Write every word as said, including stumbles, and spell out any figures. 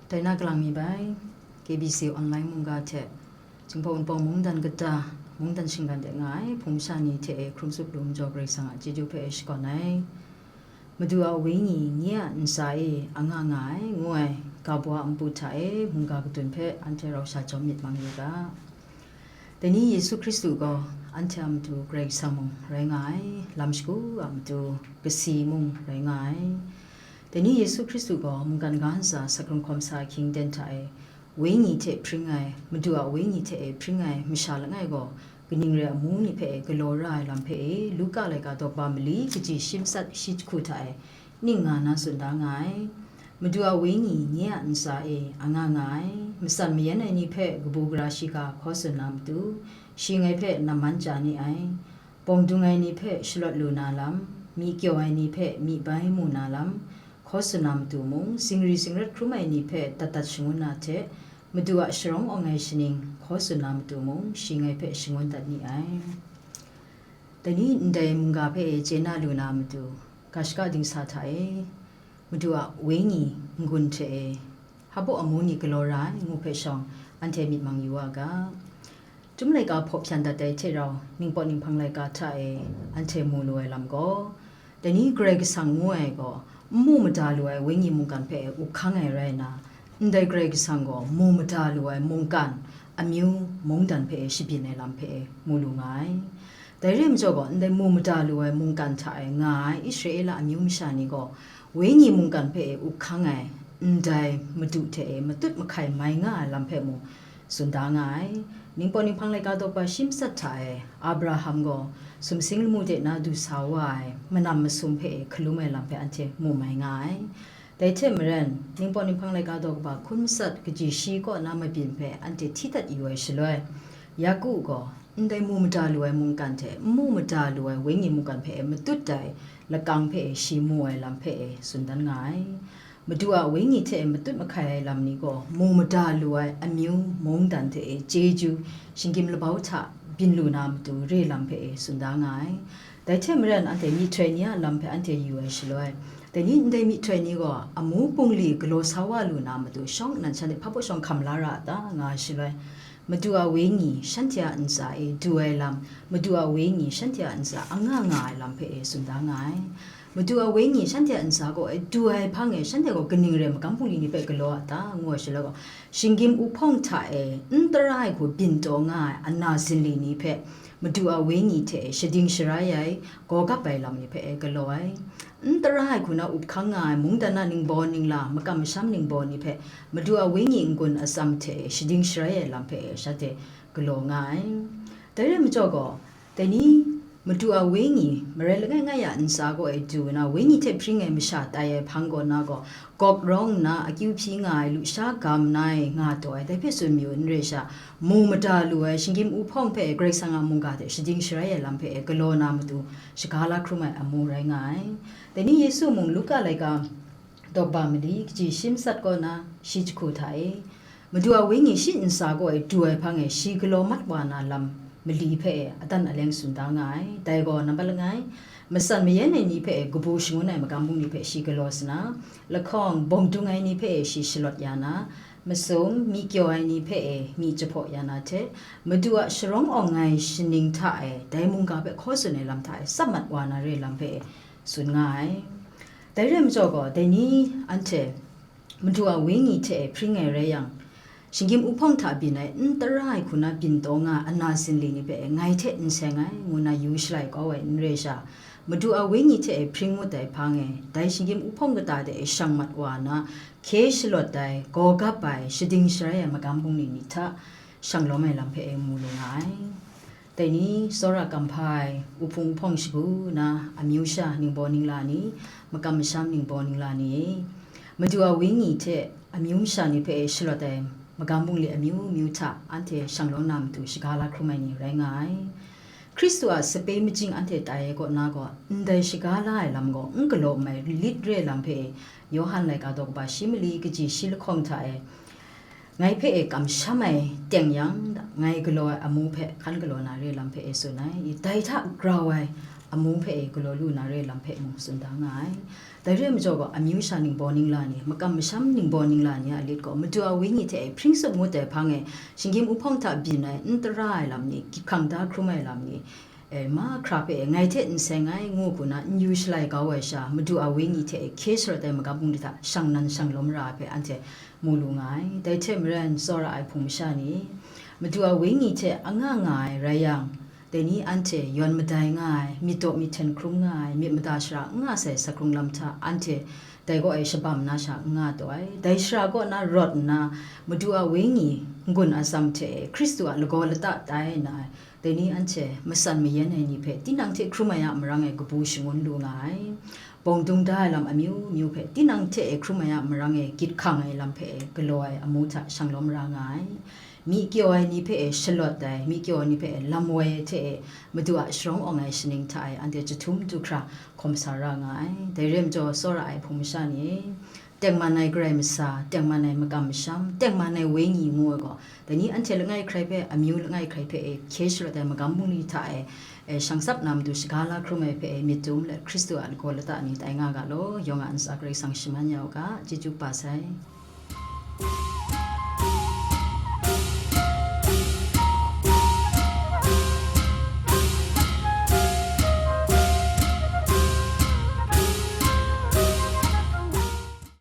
Dai na kalang mi bai, K B C online mungga hte Jinghpaw Wunpawng mungdan kata, mungdan shinggan de nga ai hpung masha ni hte e hkrum tsup lu majaw Karai Kasang a chyeju hpe e shakawn ai. Madu a Wenyi nye a ntsa e a nga nga ai, ngu ai ga baw a npu hta e mungga kadun hpe anhte rau sha jawm myit mang yu ga. Dai ni Yesu Hkristu gaw anhte a matu Karai Kasang mung rai nga ai, lam shagu a matu kasi mung rai nga ai. Dai ni Yesu Hkristu gaw mungkan ga ntsa sakrung hkawm sa ahkying ten hta e, Wenyi hte hpring ai, Madu a Wenyi hte e hpring ai masha langai gaw, kaning re amu ni hpe e galaw ra ai lam hpe e, Luka laika daw kaba mali kaji shi matsat shi jahku hta e, ning nga na tsun da nga ai. Madu a Wenyi nye a ntsa e a nga nga ai, matsan mayan ai ni hpe kabu gara shiga hkaw tsun na matu, shi ngai hpe namman chya ni ai. Bawng dung ai ni hpe shalawt lu na lam, myi kyaw ai ni hpe myi bai mu na lam, hkaw tsun na matu mung, zingri zingrat hkrum ai ni hpe dat dat shangun na hte, Madu a sharawng awng ai shaning hkaw tsun na matu mung, shi ngai hpe shangun dat ni ai. Dai ni ndai mungga hpe e chye na lu na matu, ga shaka dingsa hta e, Madu a Wenyi n-gun hte e, hpa baw amu ni galaw ra ai, ngu hpe shawng, anhte myit mang yu wa ga. Chyum laika hpaw hpyan dat ai hte rau, ningpawt ninghpang laika hta e anhte mu lu ai lam gaw, dai ni Karai Kasang ngu ai gaw, n mu mada lu ai Wenyi mungkan hpe up hkang ai rai nna, ndai Karai Kasang gaw mu mada lu ai mungkan, amyu, mungdan hpe e shabyin ai lam hpe e mu lu nga ai. Dai re ai majaw gaw, ndai mu mada lu ai mungkan hta e nga ai Israela amyu masha ni gaw, Wenyi mungkan hpe e up hkang ai ndai Madu hte e matut mahkai mai nga ai lam hpe mung tsun da nga ai. Ningpawt ninghpang laika daw kaba shi matsat hta e, Abraham gaw sumsing lamu de na du sa wa ai manam masum hpe e hkalum ai lam hpe anhte mu mai nga ai. Dai hte maren, Ningpawt ninghpang laika daw kaba hkun matsat kaji shi kaw na mabyin hpe anhte hti dat yu ai shaloi, Yaku gaw ndai mu mada lu ai mungkan hte n mu mada lu ai Wenyi mungkan hpe e matut ai lakang hpe e shi mu ai lam hpe e tsun dan nga ai. Madu a Wenyi hte e matut mahkai ai lam ni gaw, mu mada lu ai amyu mungdan hte e chyeju, shinggyim labau hta byin lu na matu re lam hpe e tsun da nga ai. Dai hte maren, anhte myihtoi ni a lam hpe anhte yu ai shaloi, dai ni ndai myihtoi ni gaw amu bungli galaw sa wa lu na matu shawng nnan shanhte hpa baw shawng hkam la ra a ta, nga ai shaloi, Madu a Wenyi shanhte a ntsa e du ai lam, Madu a Wenyi shanhte a ntsa a nga nga ai lam hpe e tsun da nga ai. Madu a Wenyi shanhte a ntsa gaw e du ai hpang e shanhte gaw kaning re ai magam bungli ni hpe galaw a ta, ngu ai shaloi gaw, shinggyim uhpawng hta e n tara ai hku byin taw nga ai ana zinli ni hpe, Madu a Wenyi hte e shading sharai ai, gaw gap ai lam ni hpe e galaw ai. N tara ai hku na up hkang nga ai mungdan a ningbaw ningla, makam masham ningbaw ni hpe, Madu a Wenyi n-gun atsam hte e shading sharai ai lam hpe e shanhte galaw nga ai. Dai rai majaw gaw, dai ni Madu a Wenyi marai langai ngai a ntsa gaw e du nna, Wenyi hte hpring ai masha tai ai hpang kaw na gaw, gawk rawng nna akyu hpyi nga ai lusha ga manai nga taw ai, dai hpe tsun mayu n re sha, mu mada lu ai shinggyim uhpawng hpe Karai Kasang a mungga hte shading sharai ai lam hpe e galaw na matu shaga la hkrum ai amu rai nga ai. Dai ni Yesu mung Luka laika daw kaba mali kaji shi matsat kaw na shi jahku hta e, Madu a Wenyi shi ntsa gaw e du ai hpang e shi galaw mat wa na lam mali hpe e adan aleng tsun da nga ai. Dai gaw nampat langai, matsan mayan ai ni hpe e kabu shangun ai magam bungli hpe shi galaw sa na, lahkawng bawng dung ai ni hpe e shi shalawt ya na, masum myi kyaw ai ni hpe e myi jahpaw ya na hte, Madu a sharawng awng ai shaning hta e dai mungga hpe hkaw tsun ai lam hta e tsap mat wa na re lam hpe e tsun nga ai. Dai rai majaw gaw, dai ni anhte Madu a Wenyi hte e hpring ai rai yang, shinggyim uhpawng hta byin ai n tara ai hku na byin taw nga ai ana zinli ni hpe e ngai hte n seng ai, ngu na yu shalai kau ai n re sha, Madu a Wenyi hte e hpring ngut ai hpang e, dai shinggyim uhpawng kata de e shang mat wa na, hkye shalawt ai, gaw gap ai, shading sharai ai magam bungli ni hta shang lawm ai lam hpe e mu lu nga ai. Dai ni tsawra kam hpa ai, uhpung uhpawng shagu na, amyu sha ningbaw ningla ni, makam masham ningbaw ningla ni e, Madu a Wenyi hte amyu masha ni hpe e shalawt ai magam bungli amyu myu hta anhte shang lawm na matu shaga la hkrum ai ni rai nga ai. Hkristu a sape majing anhte tai ai kaw na gaw, ndai shaga la ai lam gaw n galaw n mai lit re ai lam hpe e, Yawhan laika daw kaba shi mali kaji shi lahkawng hta e, ngai hpe e kamsham ai teng yang, ngai galaw ai amu hpe hkan galaw na re lam hpe e tsun ai. Dai hta grau ai, amu hpe e galaw lu na re lam hpe mung tsun da nga ai. Dai re ai majaw gaw, amyu sha ningbaw ningla ni, makam masham ningbaw ningla ni a lit gaw, Madu a Wenyi hte e hpring tsup ngut ai hpang e, shinggyim uhpawng hta byin ai, n tara ai lam ni, gyit hkang da hkrum ai lam ni, e, mahkra hpe e, ngai hte n seng ai, ngu hku na n yu shalai kau ai sha, Madu a Wenyi hte e hkye sharawt ai magam bungli hta shang nan shang lawm ra ai hpe anhte mu lu nga ai. Dai hte maren, tsawra ai hpung masha ni, Madu a Wenyi hte anga nga ai rai yang, dai ni anhte yawn madai nga ai, myit daw myit hten hkrum nga ai, myit mada shara n nga sai sakrung lam hta anhte dai kaw e shabam na sha n nga taw ai. Dai shara kaw na rawt nna, Madu a Wenyi n-gun atsam hte e Hkristu a lagaw lata tai na ai, dai ni anhte matsan mayan ai ni hpe tinang hte hkrum ai a marang e kabu shangun lu nga ai. Bawng dung da ai lam amyu myu hpe tinang hte e hkrum ai a marang e gyit hkang ai lam hpe e galaw ai amu hta shang lawm ra nga ai. Myi kyaw ai ni hpe e shalawt ai, myi kyaw ai ni hpe e lam woi ai hte e Madu a sharawng awng ai shaning hta e anhte jahtum du hkra hkawm sa ra nga ai. Dai re ai majaw, tsawra ai hpung masha ni, tengman ai Karai Masa, tengman ai makam masham, tengman ai Wenyi ngu ai gaw, dai ni anhte langai hkrai hpe, amyu langai hkrai hpe e hkye sharawt ai magam bungli hta e, e, shang tsap na matu shaga la hkrum ai hpe e myit dum let, Hkristu a lagaw lata ni tai nga ga law, yawng a ntsa Karai Kasang shaman ya u ga, chyeju kaba sai.